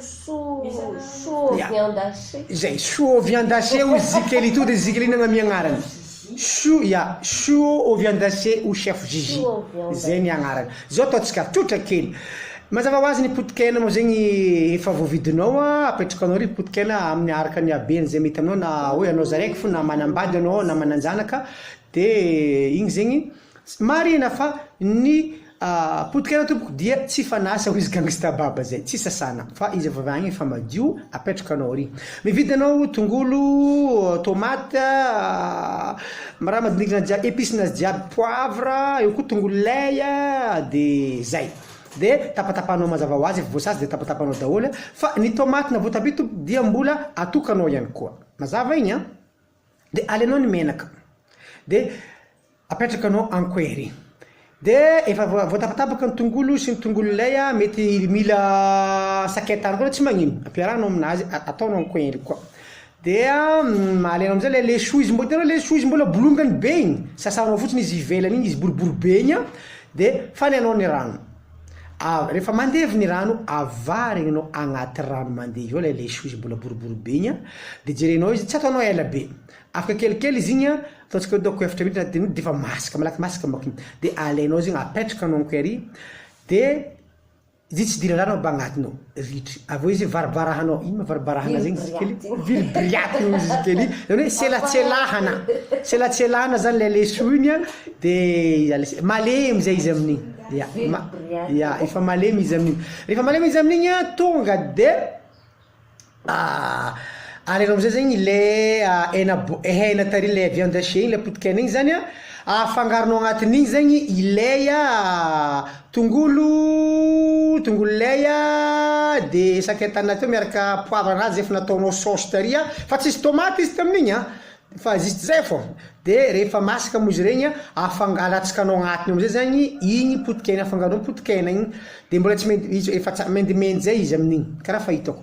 Chou chou au viande hachée. Zay, chou au viande hachée hoy Zikely ito de Zikely nagnamia agnarany. Chou, ya, chou au viande hachée ou chef Gigi. Zay ny agnarany. Zao ataontsika, tsotra kely. Mazava ho azy ny potikena moa zegny efa voavidinao a, apetrakanao ary potikena amin'ny araka ny habeny zay mety aminao na hoe anao zaraiky fo na manambady anao na manan-janaka de igny zegny Marihina fa ny potikena tompoko dia tsy fanasa hoy izy gangsta baba zay, tsy sasana fa izy avy agny efa madio apetraka anao ary. Mividy anao tongolo, tomate, raha madiniky jiaby, epice nazy jiaby, poivre, eo koa tongolo lay de zay. De tapatapahanao mazava ho azy efa voasasa de tapatapahanao daholo fa ny tomate na voatabia tompoko dia mbola atokanao ihany koa. Mazava igny an? De alainao ny menaka de Apetraka anao enquery. De efa voatapatapaka ny tongolo sy ny tongolo lay a, mety mila sakay tany koa tsy magnino, ampiarahanao aminazy ataonao enquery koa. De alainao amizay le le chou izy mbo hitanao le chou izy mbola bolongany be igny, sasanao fotsiny izy ivelany igny izy boribory be igny an, de fanainao ny rano, rehefa mandevy ny rano avarigninao agnaty rano mandevy ao le le chou izy mbola boribory be igny an, de jerenao izy tsy ataonao ela be, Afaka kelikely izy igny an, ataontsika hoe ataoko efatra minitra na dimy minitra de efa masaka, malaky masaka manko igny, de alainao izy igny apetraka anao amiko ary de izy tsy idirana rano aby agnatiny ao, ritry, avy eo izy varibarahanao, ino ma varibarahana zegny izy kely, vilibriaty hozy izy kely, zany hoe selatselahana, selatselahana zany le leso igny an, de malemy zay izy amin'igny, ya, ya efa malemy izy amin'igny, rehefa malemy izy amin'igny an, tonga de. Alainao amizay zegny le hena bo- hena tary le viande hachée igny le potikena igny zany a, afangaronao agnatin'igny zegny ilay tongolo tongolo lay a, de sakay tany teo miaraka poivre anazy efa nataonao saosy tary a, fa tsisy tômaty izy tamin'igny a, fa juste zay fô, de rehefa masaka moa izy regny a, afanga- alatsakanao agnatiny ao amizay zagny igny potikena afangaronao potikena igny, de mbola tsy mendy izy efa tsa- mendimendy zay izy amin'igny karaha fahitako,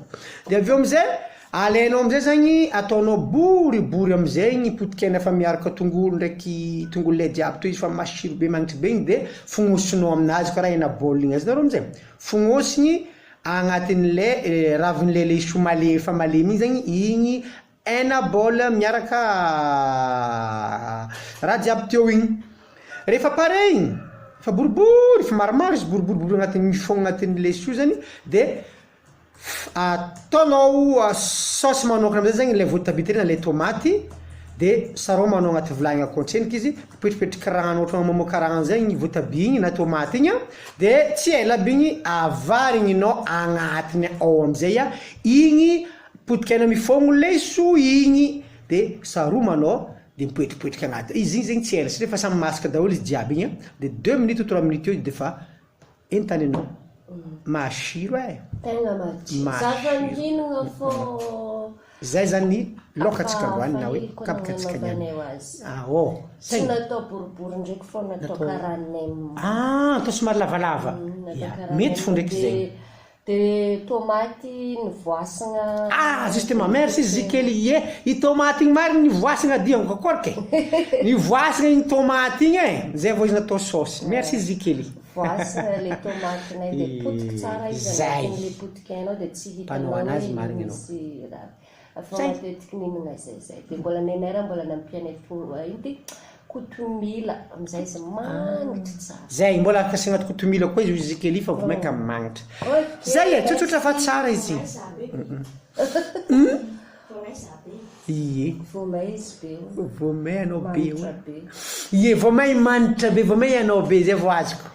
de avy eo amizay alainao amizay zagny ataonao boribory amizay igny potikena efa miaraka tongolo ndraiky tongolo lay jiaby toy izy fa masiro be magnitry be igny de fognosinao aminazy karaha hena baolina igny, azonareo amizay? Fognosigny agnatin'le ravin'le laisoa male- efa malemy igny zagny igny Hena bol miaraka raha jiaby teo igny. Rehefa pare igny, efa boribory, efa maromaro izy boriboribory agnatin'ny mifôgno agnatin'ny laisoa zany de ataonao saosy manokana amizay zagny le voatabia tary na le tômaty de sarômanao agnaty vilagny akao antsendriky izy, mipetripetriky rano ohatra mamoaka rano zay igny voatabia igny na tômaty igny an, de tsy ela aby igny avarigninao agnatiny ao amizay igny Potikena mifôgno laiso igny de saromanao de mipoetripoetrika agnaty izy igny zegny tsy ela satria efa samy masaka daholo izy jiaby igny an, de deux minutes ou trois minutes eo de fa entaninao, masiro e! Tegna matsiro, za fa nihinagna fô Zay zany ny laokantsika androany na hoe kabokantsika niany. Aô, Tsy natao boribory ndraiky fô natao karaha nem. Ah, atao somary lavalava, ya, mety fô ndraiky zay. De tomaty nivoasagna. Ah justement, merci Zikely, ie, i tomaty igny marigny nivoasagna dianiko akory ke, nivoasagna igny tomaty igny e, zay vao izy natao saosy, merci Zikely. Voasagna le tomatinay de potiky tsara izy agnatin'le potikena ao de tsy hitanao Mpanao hoe anazy marigny ino anao. misy raha. Fa Zay. matetiky mihinagna zay zay. De mbola nenay raha mbola nampianay to ino ty kotomila amizay izy magnitry tsara. Zay, mbola afaka asiagna kotomila koa izy hoy Zikely fa vao mainka magnitra. Zay e, tsotsotra fa tsara izy. Ie. Voamay izy be o. Voamay anao be o. Manitra be. Ie, voamay manitra be, voamay ianao be, zay vao azoko.